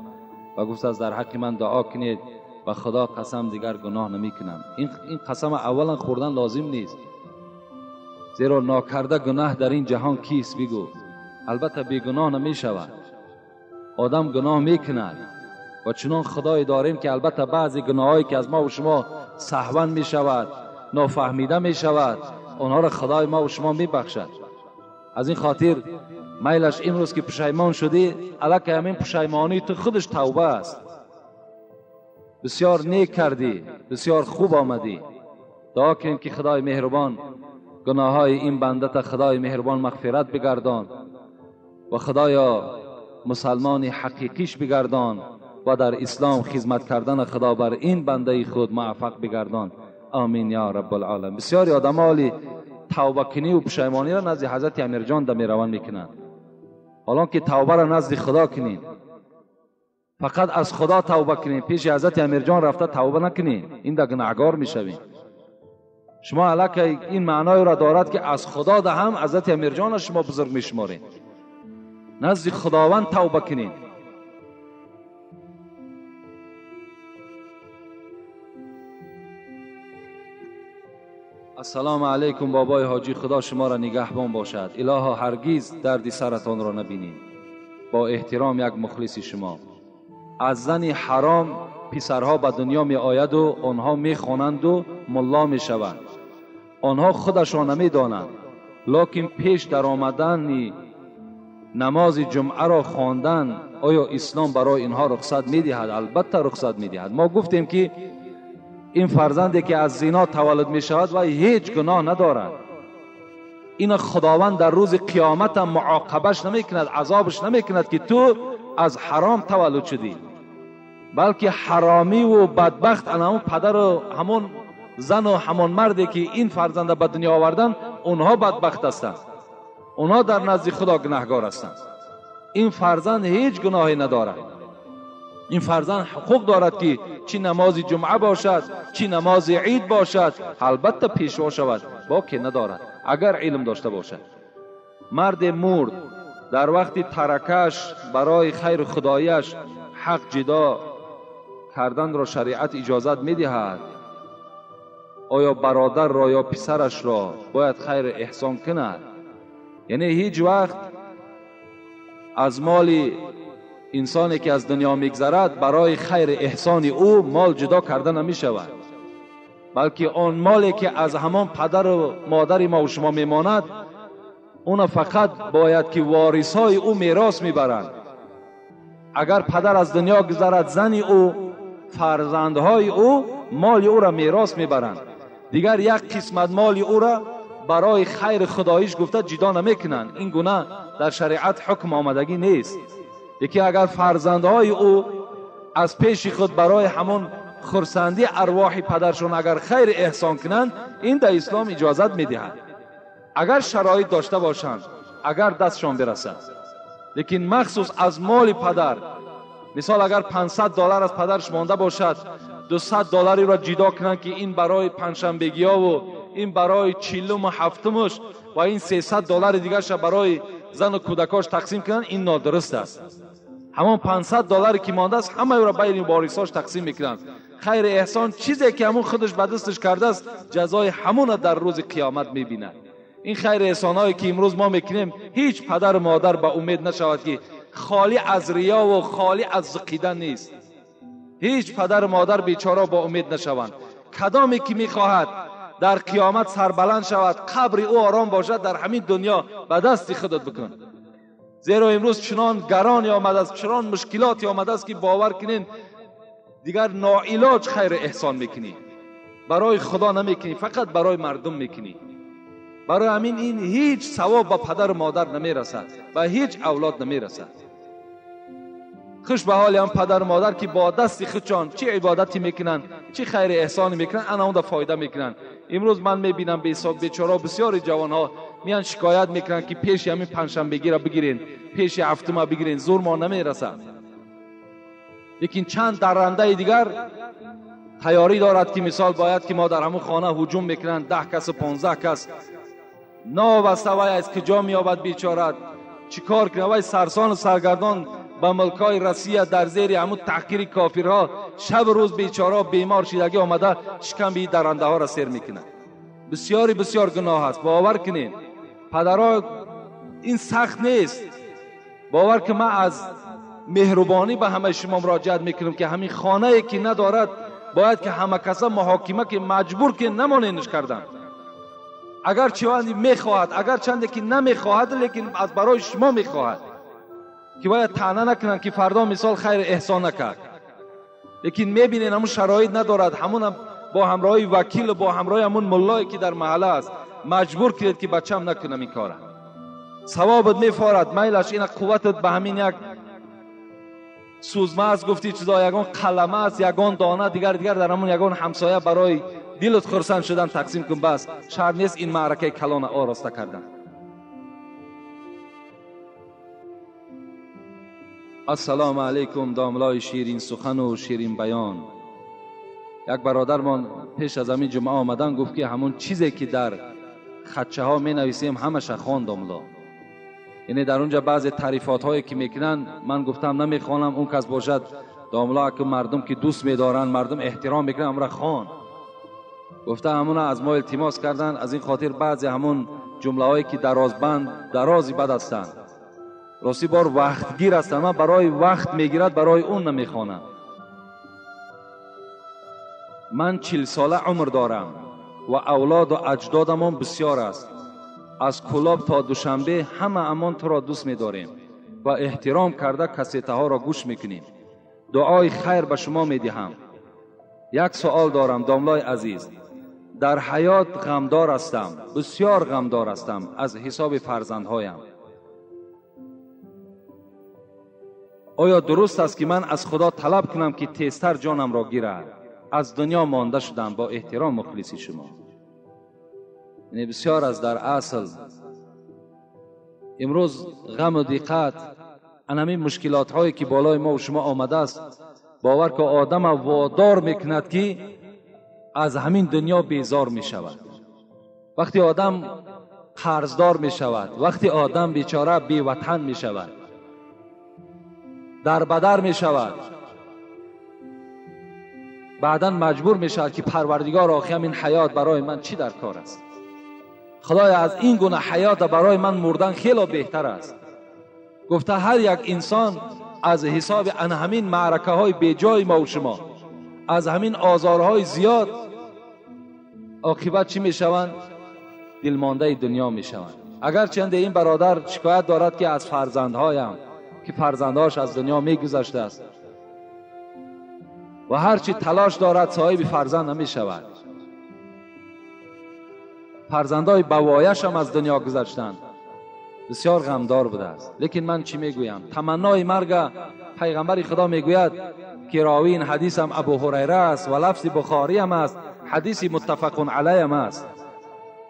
[SPEAKER 1] ва гуфтааст дар ҳаққи ман дуо кунед, ба худо қасам дигар гуноҳ намекунам. Ин қасам аввалан хӯрдан лозим нест, зеро нокарда гуноҳ дар ин ҷаҳон кист бигӯ? Албатта бегуноҳ намешавад. Одам гуноҳ мекунад ва чунон худое дорем ки албатта баъзе гуноҳҳое ки аз мо ва шумо саҳван мешавад, нофаҳмида мешавад, онҳоро худои мо ва шумо мебахшад. Аз ин хотир майлаш имрӯз ки пушаймон шудӣ, аллакай ҳамин пушаймонии ту худаш тавба аст. Бисёр нек кардӣ, бисёр хуб омадӣ. Дуо кунем ки худои меҳрубон гуноҳҳои ин бандата худои меҳрубон мағфират бигардон ва худоё мусалмони ҳақиқиш бигардон ва дар ислом хизмат кардан худо бар ин бандаи худ муваффақ бигардон. Амин ё раббалъоламин. Бисёри одамҳо ҳоли тавбакунӣ ва пушаймониро назди ҳазрати Амирҷон да мераванд мекунанд. Ҳолон ки тавбаро назди худо кунед, фақат аз худо тавба кунед, пеши ҳазрати Амирҷон рафта тавба накунед, ин да гунаҳгор мешавед. Шумо аллакай ин маъноеро дорад ки аз худо да ҳам ҳазрати Амирҷонро шумо бузург мешуморед. Назди худованд тавба кунед. Ассалому алайкум бобои ҳоҷӣ, худо шуморо нигаҳбон бошад. Илоҳо ҳаргиз дарди саратонро набинед. Бо эҳтиром як мухлиси шумо. Аз зани ҳаром писарҳо ба дунё меояду онҳо мехонанду мулло мешаванд. Онҳо худашон намедонанд, лекин пеш даромадани намози ҷумъаро хондан оё ислом барои инҳо рухсат медиҳад? Албатта рухсат медиҳад. Мо гуфтем ки ин фарзанде ки аз зино таваллуд мешавад ва ҳеҷ гуноҳ надорад, ина худованд дар рӯзи қиёмат ҳам муоқабаш намекунад, азобаш намекунад ки ту аз ҳаром таваллуд шудӣ, балки ҳаромиву бадбахт ана ҳамон падару ҳамон зану ҳамон марде ки ин фарзанда ба дунё овардан, онҳо бадбахт ҳастанд, онҳо дар назди худо гунаҳгор ҳастанд. Ин фарзанд ҳеҷ гуноҳе надорад. Ин фарзанд ҳуқуқ дорад ки чӣ намози ҷумъа бошад, чӣ намози ид бошад, албатта пешво шавад, боке надорад агар илм дошта бошад. Марде мурд, дар вақти таракаш барои хайру худояш ҳақ ҷидо карданро шариат иҷозат медиҳад. Оё бародарро ё писарашро бояд хайру эҳсон кунад? Яъне ҳеҷ вақт аз моли инсоне ки аз дунё мегзарад барои хайри эҳсони ӯ мол ҷудо карда намешавад, балки он моле ки аз ҳамон падару модари мо ва шумо мемонад, уна фақат бояд ки ворисҳои ӯ мерос мебаранд. Агар падар аз дунё гузарад, зани ӯ, фарзандҳои ӯ моли ӯро мерос мебаранд. Дигар як қисмат моли ӯро барои хайри худоиш гуфта ҷудо намекунанд. Ин гуна дар шариат ҳукм омадагӣ нест. Яке агар фарзандҳои ӯ аз пеши худ барои ҳамон хурсандӣ арвоҳи падаршон агар хайр эҳсон кунанд, ин дар ислом иҷозат медиҳад, агар шароит дошта бошанд, агар дастшон бирасад. Лекин махсус аз моли падар, мисол агар $500 аз падарш монда бошад, $200 ҷудо кунанд ки ин барои панҷшанбегиёву ин барои чилуму ҳафтумуш ва ин $300 дигарша барои зану кӯдакош тақсим кунанд, ин нодуруст аст. Ҳамон $500 ки мондааст, ҳамаеро байни ворисош тақсим мекунанд. Хайри эҳсон чизе ки ҳамон худаш ба дасташ кардааст, ҷазои ҳамона дар рӯзи қиёмат мебинад. Ин хайри эҳсонҳое ки имрӯз мо мекунем, ҳеҷ падару модар ба умед нашавад ки холӣ аз риёву холӣ аз зиқидан нест. Ҳеҷ падару модар бечора ба умед нашаванд. Кадоме ки мехоҳад дар қиёмат сарбаланд шавад, қабри ӯ ором бошад, дар ҳамин дунё ба дасти худат бикун. Зеро имрӯз чунон гароне омадааст, чунон мушкилоте омадааст ки бовар кунед дигар ноилоҷ хайр эҳсон мекунӣ, барои худо намекунӣ, фақат барои мардум мекунӣ. Барои ҳамин ин ҳеҷ савоб ба падару модар намерасад, ба ҳеҷ авлод намерасад. Хуш ба ҳоли ҳам падару модар ки бо дасти худшон чӣ ибодате мекунанд, чӣ хайри эҳсоне мекунанд, ана онда фоида мекунанд. Имрӯз ман мебинам бечора бисёри ҷавонҳо меян шикоят мекунанд ки пеши ҳамин панҷшанбегиро бигирен, пеши ҳафтума бигирен, зур мо намерасад. Лекин чанд даррандаи дигар تیاری دارد که مثال باید که ما در همون خانه هجوم میکنند 10 کس و 15 کس نابسته وای از کجا میابد بیچاره چیکار کنه وای سرسان و سرگردان به ملکای رسیه در زیر همون تحقیر کافرها شب روز بیچاره بیمار شیدگی آمده شکم بی درنده ها را سیر میکنه. بسیاری بسیار گناه است. باور کنین پدرها این سخت نیست. باور که من از مهربانی به همه شما مراجعت میکنم که همین خانه ای که ندارد باید که همه کسا محاکمه که مجبور که نمانینش کردن. اگر چندی میخواهد اگر چندی که نمیخواهد لیکن از برای شما میخواهد که باید طعنه نکنند که فردا مثال خیر احسان نکرد، لیکن میبینین همون شرایط ندارد، همون با همراهی وکیل و با همراهی همون ملایی که در محله است مجبور کرد که بچم نکنم این کاره. ثوابت میفارد میلش این قوتت به همین یک سوزمه است گفتی چیزا یگان قلمه است یگان دانه دیگر دیگر در همون یگان همسایه برای دلت خرسند شدن تقسیم کن. بس شرط نیست این معرکه کلان آراسته کردن. السلام علیکم داملای شیرین سخن و شیرین بیان. یک برادرمان پیش از همین جمعه آمدن گفت که همون چیزی که در خطچه ها می نویسیم همش خوان داملا. یعنی در اونجا بعضی تعریفات هایی که میکنن من گفتم نمیخوانم، اون کس باشد داملا که مردم که دوست میدارن مردم احترام میکنن امرا خوان. گفته همون از ما التماس کردن، از این خاطر بعضی همون جمله هایی که دراز بند درازی بد هستند راستی بار وقتگیر هستند، من برای وقت میگیرد برای اون نمیخوانم. من 40 ساله عمر دارم و اولاد و اجدادمان بسیار است. از کلاب تا دوشنبه همه امان تو را دوست می‌داریم و احترام کرده کسیته ها را گوش میکنیم. دعای خیر به شما میدهم. یک سوال دارم داملای عزیز، در حیات غمدار هستم، بسیار غمدار هستم از حساب فرزندهایم. آیا درست است که من از خدا طلب کنم که تیزتر جانم را گیرد؟ از دنیا مانده شدم. با احترام مخلصی شما. یعنی بسیار از در اصل امروز غم و دقت همین مشکلات هایی که بالای ما و شما آمده است، باور که آدم وادار میکند که از همین دنیا بیزار میشود. وقتی آدم قرضدار میشود، وقتی آدم بیچاره بی وطن میشود، در بدر میشود، بعدا مجبور میشود که پروردگار آخه همین حیات برای من چی در کار است؟ خدایا از این گونه حیات برای من مردن خیلی بهتر است. گفته هر یک انسان از حساب ان همین معرکه های بیجای ما و شما، از همین آزارهای زیاد، عاقبت چی میشوند؟ دلمانده دنیا میشوند. اگر چند این برادر شکایت دارد که از فرزندهایم که فرزندهاش از دنیا میگذشته است و هرچی تلاش دارد صاحب فرزند نمیشود، فرزندهای بوایش هم از دنیا گذشتند، بسیار غمدار بوده است. لیکن من چی میگویم؟ تمنای مرگ پیغمبر خدا میگوید که راوی این حدیث هم ابو هریره است و لفظ بخاری هم است، حدیث متفق علیه هم است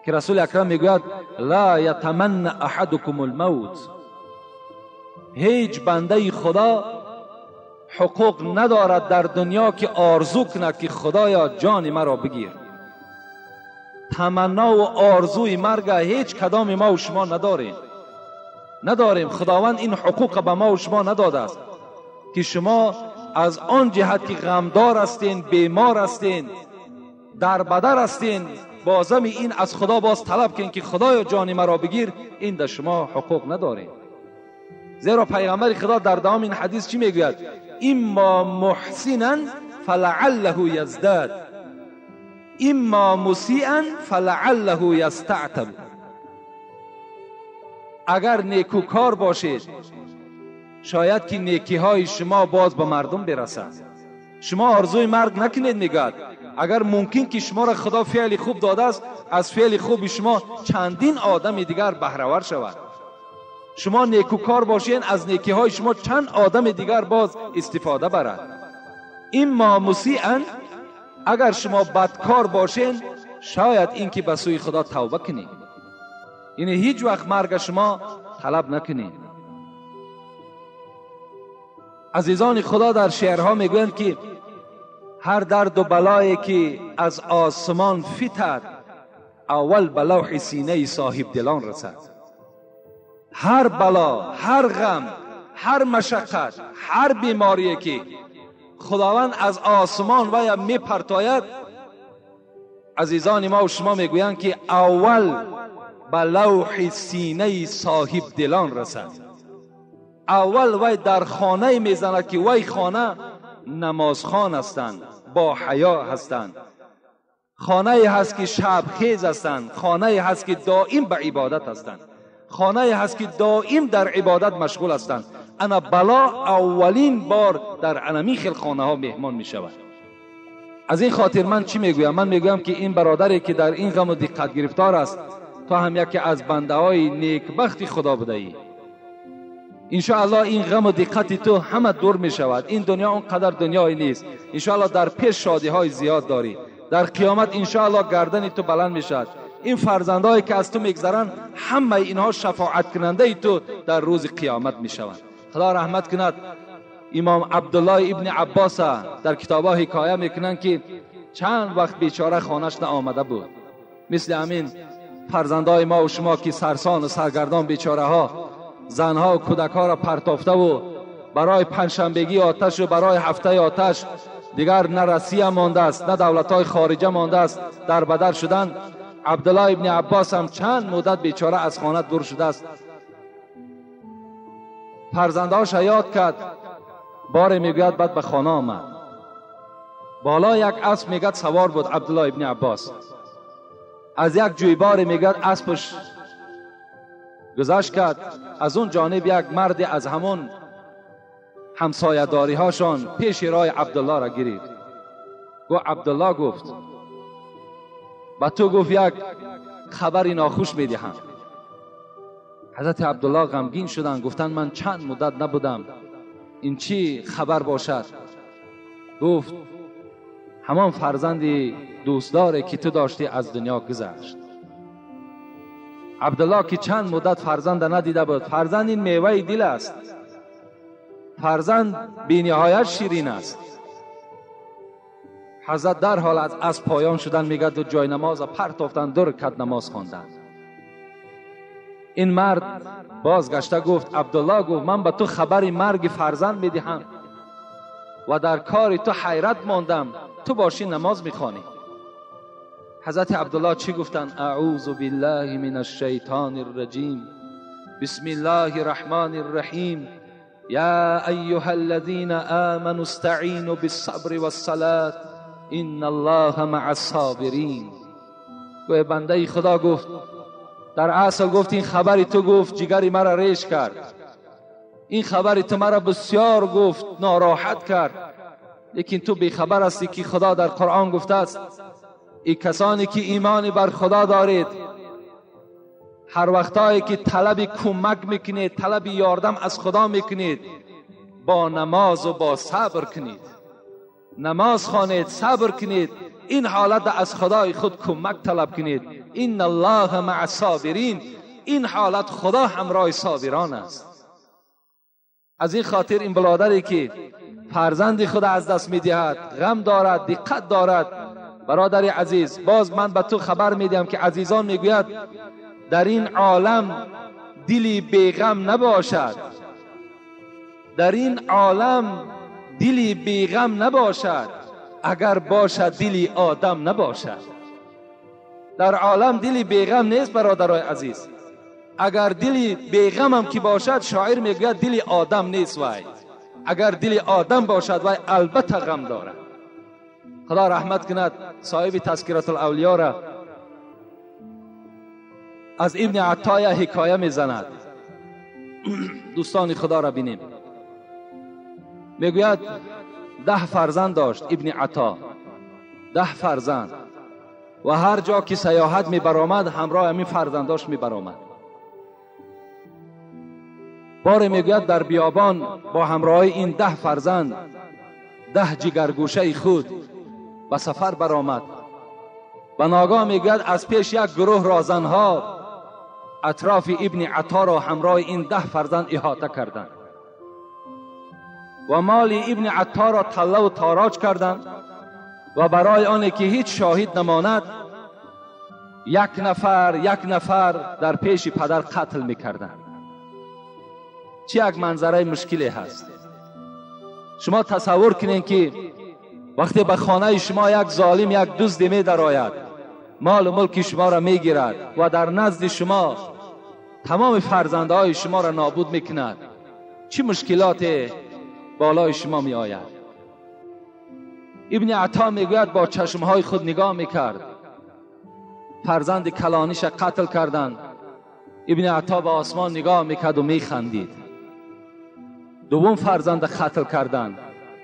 [SPEAKER 1] که رسول اکرم میگوید لا یتمنى احدکم الموت، هیچ بنده خدا حقوق ندارد در دنیا که آرزو کند که خدایا جان مرا بگیر. تمنا و آرزوی مرگ هیچ کدام ما و شما نداریم. خداوند این حقوق به ما و شما نداده است که شما از آن جهت که غمدار هستین، بیمار هستین، در بدر هستین، بازم این از خدا باز طلب کنین که خدایا جان مرا بگیر، این در شما حقوق ندارین. زیرا پیغمبر خدا در دوام این حدیث چی میگوید؟ اما محسنا فلعله یزداد، اما مسیئا فلعله یستعتب. اگر نیکوکار باشید شاید که نیکی های شما باز به مردم برسد. شما آرزوی مرگ نکنید، میگوید اگر ممکن که شما را خدا فعل خوب داده است، از فعل خوب شما چندین آدم دیگر بهره ور شود. شما نیکوکار باشین، از نیکی های شما چند آدم دیگر باز استفاده برد. اما مسیئا، اگر شما بدکار باشین شاید اینکه به سوی خدا توبه کنید. یعنی هیچ وقت مرگ شما طلب نکنید. عزیزان خدا در شعرها میگویند که هر درد و بلایی که از آسمان فتد، اول به لوح سینه صاحب دلان رسد. هر بلا، هر غم، هر مشقت، هر بیماری که خداوند از آسمان و می پرتاید، عزیزان ما و شما میگویند که اول به لوح سینه صاحب دلان رسد. اول وی در خانه میزند که وی خانه نمازخوان هستند، با حیا هستند، خانه هست که شب خیز هستند، خانه هست که دائم به عبادت هستند، خانه هست که دائم در عبادت مشغول هستند. انا بلا اولین بار در انمی خیل خانه ها مهمان می شود. از این خاطر من چی میگویم؟ من میگویم که این برادری که در این غم و دقت گرفتار است، تا هم یکی از بنده های نیکبخت خدا بوده ای. انشاءالله این غم و دقت تو همه دور می شود. این دنیا اونقدر دنیایی نیست. انشاءالله در پیش شادی های زیاد داری. در قیامت انشاءالله گردن تو بلند می شود. این فرزندهایی که از تو میگذرند، همه اینها شفاعت کننده تو در روز قیامت می شوند. خدا رحمت کند امام عبدالله ابن عباس در کتاب‌ها حکایه میکنند که چند وقت بیچاره خانه‌اش نآمده بود. مثل همین فرزندای ما و شما که سرسان و سرگردان بیچاره ها، زنها و کودکها را پرتافته و برای پنجشنبگی آتش و برای هفته آتش دیگر نه رسیه مانده است، نه دولت‌های خارجه مانده است، در بدر شدن. عبدالله ابن عباس هم چند مدت بیچاره از خانه دور شده است. فرزندهاش یاد کرد، باره میگوید بعد به خانه آمد. بالا یک اسب میگد سوار بود عبدالله ابن عباس. از یک جویبار میگد اسبش گذشت کرد. از اون جانب یک مرد از همون همسایه داری هاشان پیش راه عبدالله را گرفت. گفت عبدالله، گفت و تو گفت یک خبری ناخوش میدهم. حضرت عبدالله غمگین شدند، گفتند من چند مدت نبودم، این چی خبر باشد؟ گفت همان فرزندی دوستداره که تو داشتی از دنیا گذشت. عبدالله که چند مدت فرزند ندیده بود، فرزند این میوه دل است، فرزند بی نهایت شیرین است. حضرت در حال از پایان شدن میگه دو جای نماز پرتافتن، دو رکعت نماز خواندن. این مرد بازگشته گفت عبدالله، گفت من به تو خبر مرگ فرزند میدهم و در کار تو حیرت ماندم، تو باشی نماز میخوانی. حضرت عبدالله چی گفتن؟ اعوذ بالله من الشیطان الرجیم، بسم الله الرحمن الرحیم، یا ایها الذین آمنوا استعینوا بالصبر والصلاة ان الله مع الصابرین. گوه بنده خدا گفت در اصل گفت این خبری تو گفت جگری مرا ریش کرد، این خبری تو مرا بسیار گفت ناراحت کرد، لیکن تو بیخبر هستی که خدا در قرآن گفته است ای کسانی که ایمان بر خدا دارید، هر وقتایی که طلب کمک میکنید، طلب یاردم از خدا میکنید، با نماز و با صبر کنید، نماز خوانید، صبر کنید، این حالت از خدای خود کمک طلب کنید. ان الله مع الصابرین، این حالت خدا همراه صابران است. از این خاطر این برادری که فرزند خود از دست میدهد، غم دارد، دقت دارد، برادر عزیز باز من به تو خبر میدهم که عزیزان میگوید در این عالم دلی بیغم نباشد، در این عالم دلی بیغم نباشد، اگر باشد دلی آدم نباشد. در عالم دلی بیغم نیست برادرای عزیز. اگر دلی بیغم هم که باشد، شاعر میگوید دلی آدم نیست وای. اگر دلی آدم باشد وای البته غم دارد. خدا رحمت کند صاحب تذکرة الاولیا را از ابن عطایا حکایه میزند. دوستان خدا را بینیم. میگوید 10 فرزند داشت ابن عطا، 10 فرزند، و هر جا که سیاحت می برآمد همراه همین فرزنداش می برآمد. باره میگوید در بیابان با همراه این 10 فرزند، 10 جگرگوشه خود به سفر برآمد. و ناگاه میگوید از پیش یک گروه رازنها اطراف ابن عطا را همراه این 10 فرزند احاطه کردند و مال ابن عطا را طله و تاراج کردند. و برای آنی که هیچ شاهد نماند یک نفر یک نفر در پیش پدر قتل میکردند. چه یک منظره مشکلی هست. شما تصور کنین که وقتی به خانه شما یک ظالم، یک دزد می درآید، مال و ملک شما را میگیرد و در نزد شما تمام فرزندهای شما را نابود میکند، چه مشکلات بالای شما می آید. ابن عطا میگوید با چشمهای خود نگاه میکرد، فرزند کلانیش قتل کردند. ابن عطا به آسمان نگاه میکرد و میخندید. دوم فرزند قتل کردند،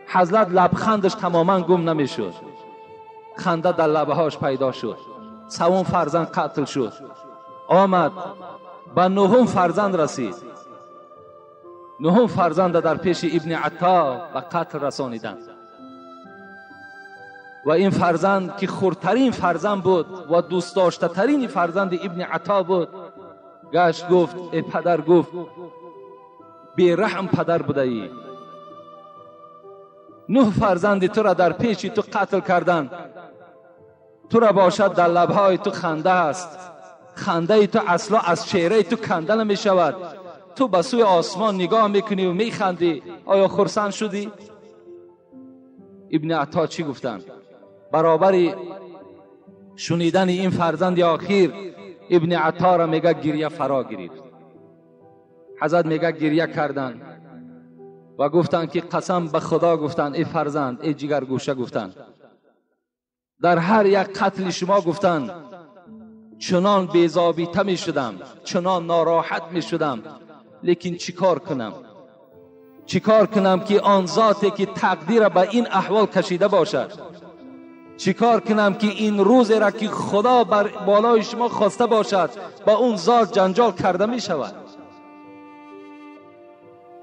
[SPEAKER 1] حضرت لبخندش تماما گم نمیشد، خنده در لبهاش پیدا شد. سوم فرزند قتل شد، آمد به نهم فرزند رسید. نهم فرزند در پیش ابن عطا به قتل رسانیدند و این فرزند که خردترین فرزند بود و دوست داشته ترین فرزند ابن عطا بود، گشت گفت ای پدر، گفت بی رحم پدر بوده ای، نه فرزند تو را در پیش تو قتل کردند، تو را باشد در لبهای تو خنده است، خنده تو اصلا از چهره تو کنده نمی شود، تو به سوی آسمان نگاه میکنی و میخندی، آیا خرسند شدی؟ ابن عطا چی گفتند؟ برابر شنیدن این فرزند آخیر ابن عطا را میگه گریه فرا گرفت. حضرت میگه گریه کردند و گفتند که قسم به خدا، گفتند ای فرزند، ای جگر گوشه، گفتند در هر یک قتل شما، گفتند چنان بی‌ضابطه می شدم، چنان ناراحت می شدم، لیکن چیکار کنم؟ چیکار کنم که آن ذاتی که تقدیر به این احوال کشیده باشد، چیکار کنم که این روز را که خدا بر بالای شما خواسته باشد با اون ذات جنجال کرده می شود.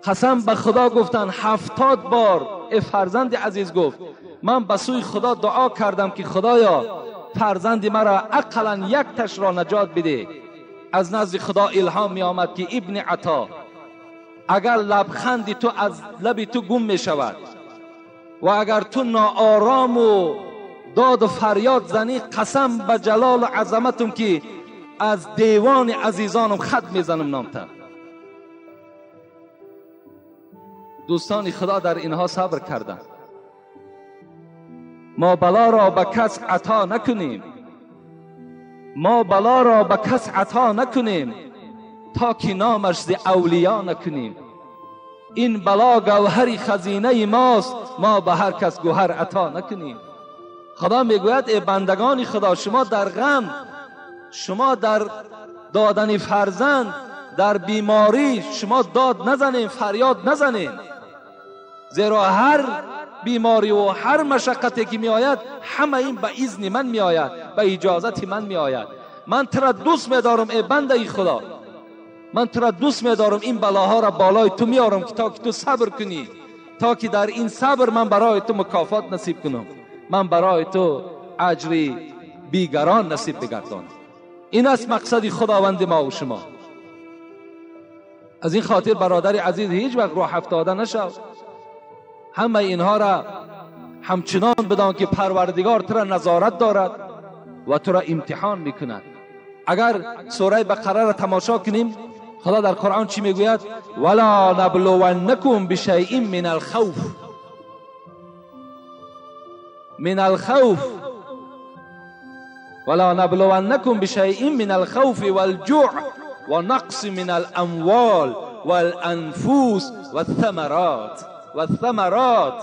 [SPEAKER 1] قسم به خدا گفتن 70 بار ای فرزند عزیز، گفت من به سوی خدا دعا کردم که خدایا فرزند مرا اقلا یک تش را نجات بده. از نزد خدا الهام می آمد که ابن عطا، اگر لبخند تو از لب تو گم می شود و اگر تو ناآرام و داد و فریاد زنی، قسم به جلال و عظمتم که از دیوان عزیزانم خط میزنم نامتر. دوستان خدا در اینها صبر کردند. ما بلا را به کس عطا نکنیم، ما بلا را به کس عطا نکنیم تا که نامش ز اولیا نکنیم. این بلا گوهر خزینه ماست، ما به هر کس گوهر عطا نکنیم. خدا میگوید ای بندگان خدا، شما در غم، شما در دادن فرزند، در بیماری، شما داد نزنین، فریاد نزنین، زیرا هر بیماری و هر مشقتی که می آید همه این به اذن من می آید، به اجازت من می آید. من تو را دوست می دارم ای بنده خدا، من تو را دوست می دارم، این بلاها را بالای تو می آرم که تا که تو صبر کنی، تا که در این صبر من برای تو مکافات نصیب کنم، من برای تو اجری بیگران نصیب بگردانم. این است مقصد خداوند ما و شما. از این خاطر برادر عزیز هیچ وقت روح افتاده نشو، همه اینها را همچنان بدان که پروردگار تو را نظارت دارد و تو را امتحان میکند. اگر سوره بقره را تماشا کنیم، خدا در قرآن چی میگوید؟ ولا نبلونکم بشیء من الخوف، من الخوف، ولا نبلونکم بشیء من الخوف والجوع ونقص من الاموال والانفس والثمرات. والثمرات،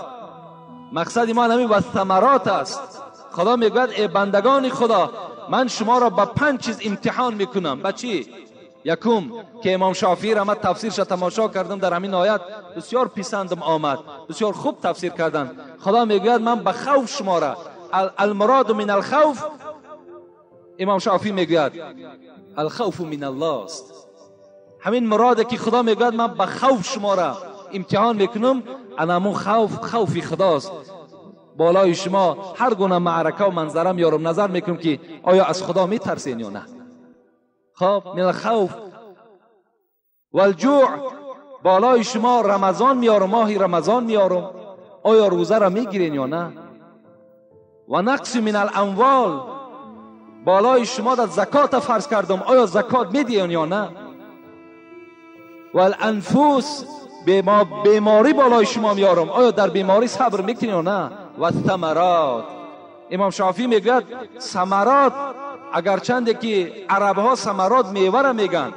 [SPEAKER 1] مقصد ما همین والثمرات است. خدا میگوید ای بندگان خدا، من شما را با 5 چیز امتحان میکنم. با چی؟ یکم که امام شافعی را من تفسیرش تماشا کردم در همین آیت، بسیار پسندم آمد، بسیار خوب تفسیر کردن. خدا میگوید من به خوف شما را، المراد من الخوف، امام شافعی میگوید الخوف من الله است. همین مراده که خدا میگوید من به خوف شما را امتحان میکنم، انمو خوف خوفی خداست. بالای شما هر گونه معرکه و منظره میارم، نظر میکنم که آیا از خدا میترسین یا نه. خب من الخوف والجوع، بالای شما رمضان میارم، ماهی رمضان میارم، آیا روزه را میگیرین یا نه. و نقص من الاموال، بالای شما در زکات فرض کردم، آیا زکات میدین یا نه؟ و الانفس، بیماری بالای شما میارم، آیا در بیماری صبر میکنی یا نه؟ و ثمرات. امام شافعی میگوید ثمرات، اگرچند که عرب ها ثمرات میوه را میگن،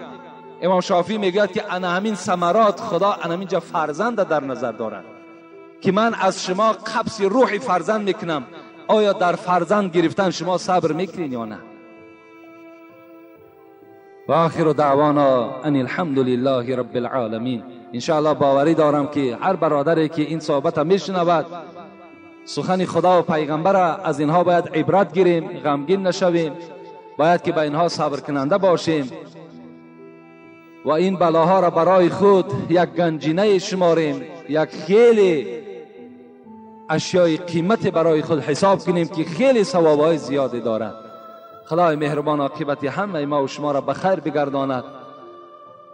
[SPEAKER 1] امام شافعی میگوید که انا همین ثمرات خدا انا همینجا فرزند در نظر دارد که من از شما قبض روح فرزند میکنم، آیا در فرزند گرفتن شما صبر میکنین یا نه؟ و آخر دعوانا ان الحمد لله رب العالمین. انشاءالله باوری دارم که هر برادری که این صحبت میشنود سخن خدا و پیغمبر از اینها باید عبرت گیریم، غمگین نشویم، باید که به اینها صبر کننده باشیم و این بلاها را برای خود یک گنجینه شماریم، یک خیلی اشیای قیمت برای خود حساب کنیم که خیلی ثوابهای زیادی دارد. خدای مهربان عاقبت همه ما و شما را به خیر بگرداند.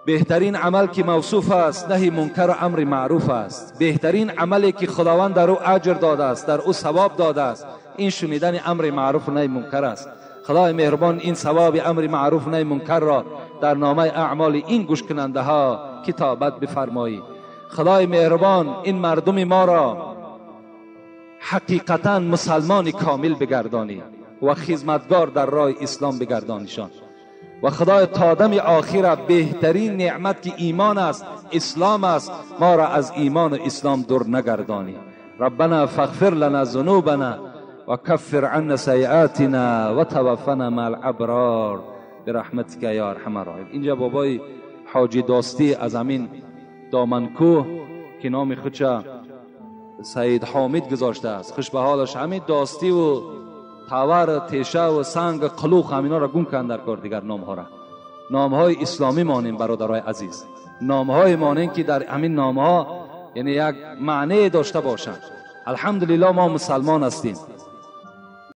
[SPEAKER 1] بهترین عمل که موصوف است نهی منکر و امر معروف است. بهترین عملی که خداوند در او اجر داده است، در او ثواب داده است، این شنیدن امر معروف و نهی منکر است. خدای مهربان این ثواب امر معروف و نهی منکر را در نامه اعمال این گوش کننده ها کتابت بفرمایی. خدای مهربان این مردم ما را حقیقتا مسلمان کامل بگردانی و خدمتگار در راه اسلام بگردانیشان. و خدای تا دم آخر بهترین نعمت که ایمان است، اسلام است، ما را از ایمان و اسلام دور نگردانی. ربنا فاغفر لنا ذنوبنا و کفر عنا سیئاتنا و توفنا مع الابرار برحمتک یا ارحم الراحمین. اینجا بابای حاجی داستی از همین دامنکوه که نام خودش سید حامد گذاشته است، خوش به حالش، همین داستی و تاور، تیشه و سنگ، قلوخ، همینا را گم کن در کار دیگر نام ها را. نام های اسلامی مانیم برادرای عزیز، نام های مانیم که در همین نام ها یعنی یک معنی داشته باشند. الحمدلله ما مسلمان هستیم.